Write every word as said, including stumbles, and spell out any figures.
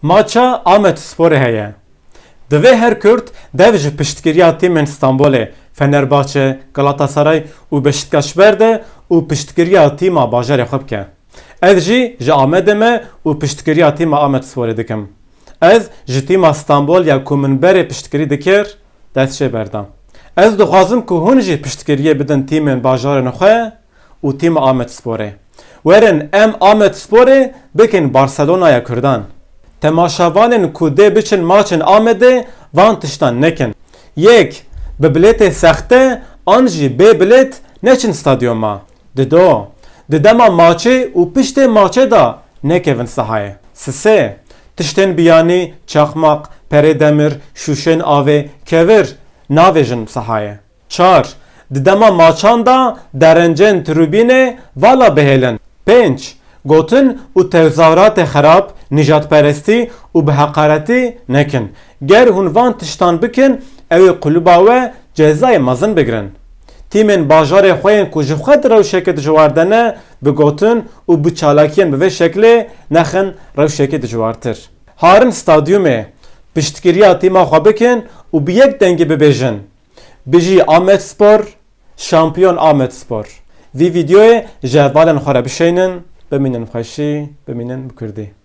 Maça Amedsporê heye. Divê her Kurd dev ji piştgiriya tîmên Stenbolê, Fenerbahçe, Galatasaray û Beşiktaş berde û piştgiriya tîma bajarê xwe bike. Ez jî ji Amedê me û piştgiriya tîma Amedsporê dikim. Ez ji tîma Stenbol ya ku min berê piştgirî dikir, dest jê berda. Ez dixwazim ku hûn jî piştgiriyê bidin tîmên bajarên xwe û tîma Amedsporê. Werin em Amedsporê bikin Barcelonaya Kurdan. Temaşevanên ku dê biçin maçên Amedê van tiştan nekin. Yek, bi bilêtê sexte an jî bê bilêt neçin stadyuma. Dido, di dema maçê û piştê maçê de nekevin sahayê. Sisê, tiştên biyanî, çaxmaq, perê demir, şûşên avê, kevir, navêjin sahayê. Çar, di dema maçan de derencên tribûnê vala bihêlin. Pênc, gotin û tewzaratê xerab, nîjadperestî û bi heqaretî nekin. Ger hûn van tiştan bikin, ew ê kulûba we cezayê mezin bigirin. Tîmên bajarê xwe yên ku ji xwe di rewşeke dijwar de ne, bi gotin û bi çalakiyên bi vê şeklê nexin rewşekê dijwartir. Harin stadyumê, piştgiriya tîma xwe bikin û bi yek dengî bibêjin: Bijî Amedspor, şampiyon Amedspor. Vî vîdeoyê ji hevalên xwe re bişeynin, bimînin bi xweşî, bimînin bi kurdî.